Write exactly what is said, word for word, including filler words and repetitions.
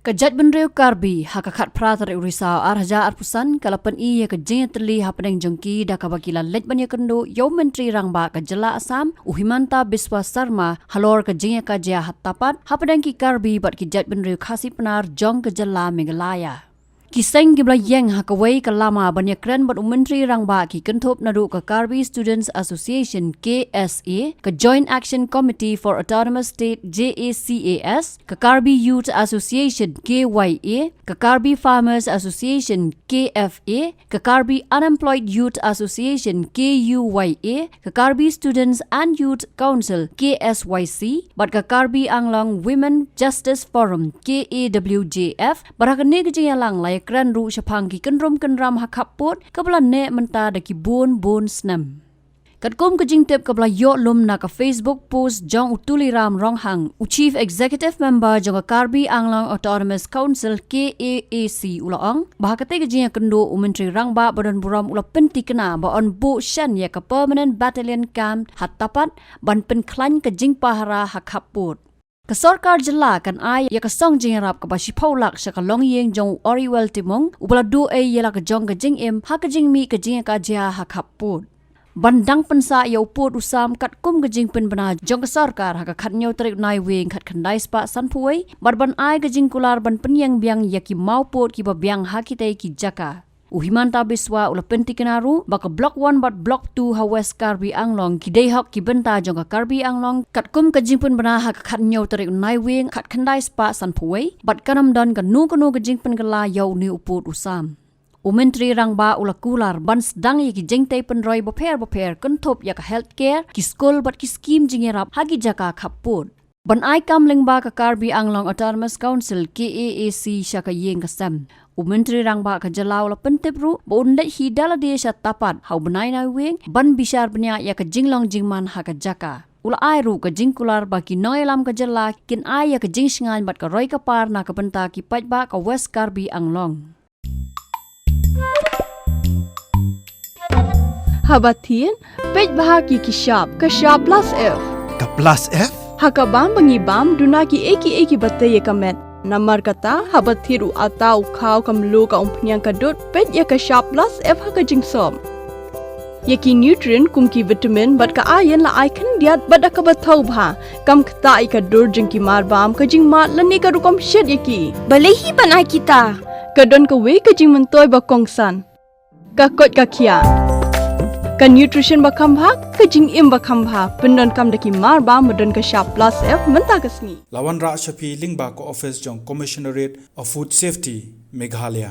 Ka jaitbynriew Karbi ha ka khatphra tarik u Risaw ar hajar arphew san ka la pyni ïa ka jingïatylli hapdeng jong ki da kaba ki la leit ban ïakynduh ïa u Myntri Rangbah ka jylla Assam u Himanta Biswa Sarma halor ka jingïakajia ha Tapat hapdeng ki Karbi bad ki jaitbynriew Khasi Pnar jong ka jylla Meghalaya. Ki seng ki ba la ïeng ha kawei ka lama ban ïakren bad u Myntri Rangbah ki kynthup naduh ka Karbi Students Association, K S A, ka Joint Action Committee for Autonomous State, J A C A S, ka Karbi Youth Association, K Y A, ka Karbi Farmers Association, K F A, ka Karbi Unemployed Youth Association, K U Y A, ka Karbi Students and Youth Council, K S Y C, bad ka Karbi Anglong Women Justice Forum, K A W J F, bad ha kane ka jingïalang la ïakren ruh shaphang ki kynrum kynram ha khappud kaba la neh mynta da ki bun bun snem. Katkum ka jingtip kaba la ïoh lum na ka Facebook post jong u Tuliram Ronghang, u Chief Executive Member jong ka Karbi Anglong Autonomous Council, K A A C, u la ong ba ha katei ka jingïakynduh u Myntri Rangbah ba don burom u la pyntikna ba yn buh shen ïa ka Permanent Battalion Camp ha Tapat ban pynkhlaiñ ka jingpahara ha khappud. Ka sorkar jylla kan ai ïa ka song jingïarap kaba shiphew lak sha ka longïing jong u Oriwell Timung uba la duh ei ïa la ka jong ka jingim ha ka jingmih ka jingïakajia ha khappud. Ban dang pynsah ïa u pud u sam katkum ka jingpynbna jong ka sorkar ha ka khathynñiew tarik u Naiwieng khatkhyndai spah sanphew wei bad ban ai ka jingkular ban pynïeng biang ïa ki mawpud kiba biang ha kitei ki jaka. U Himanta Biswa u la pyntikna ruh ba ka Block One bad Block Two ha West Karbi Anglong ki dei hok ki bynta jong ka Karbi Anglong katkum ka jingpynbna ha ka khathynñiew tarik u Naiwieng khatkhyndai spah sanphew wei bad kan ym don kano kano ka jingpynkylla ïa une u pud u sam. U Myntri Rangbah u la kular ban sdang ïa ki jingtei pynroi bapher bapher kynthup ïa ka healthcare, ki skul bad ki skim jingïarap ha ki jaka khappud. Ban ai kam lyngba ka Karbi Anglong Autonomous Council, K A A C, sha ka ïing ka sem, u Myntri Rangbah ka jylla u la pyntip ruh ba un leit hi da lade sha Tapat ha u bnai Naiwieng ban bishar bniah ïa ka jinglong jingman ha ka jaka. U la ai ruh ka jingkular ba ki nongïalam ka jylla kin ai ïa ka jingshngaiñ bad ka roi ka par na ka bynta ki paidbah ka West Karbi Anglong. Haba thied, peit bha ki ki shap, ka shap plus F. Ka plus F? Ha ka bam ba ngi bam, duna ki ei ki ei kiba tei ïa ka met. Namar kata, haba thied u atta, u khaw, ka mluh, ka umphniang, ka dud, peit ïa ka shap plus F ha ka jingsop. Ïa ki nutrient kum ki vitamin bad ka iron la ai khyndiat bad da kaba thaw bha. Kam ktah ïa ka dur jong ki mar bam, ka jingmad lane ka rukom shet ïa ki. Balei hi ban ai kita? Ka don kawei ka jingmyntoi ba kongsan. Ka koit ka khiah. Ka nutrition ba kham bha, ka jingim ba kham bha. Pyndonkam da ki mar bam ba don ka shap plus F mynta ka sngi. La wanrah sha phi lyngba ka office jong Commissionerate of Food Safety, Meghalaya.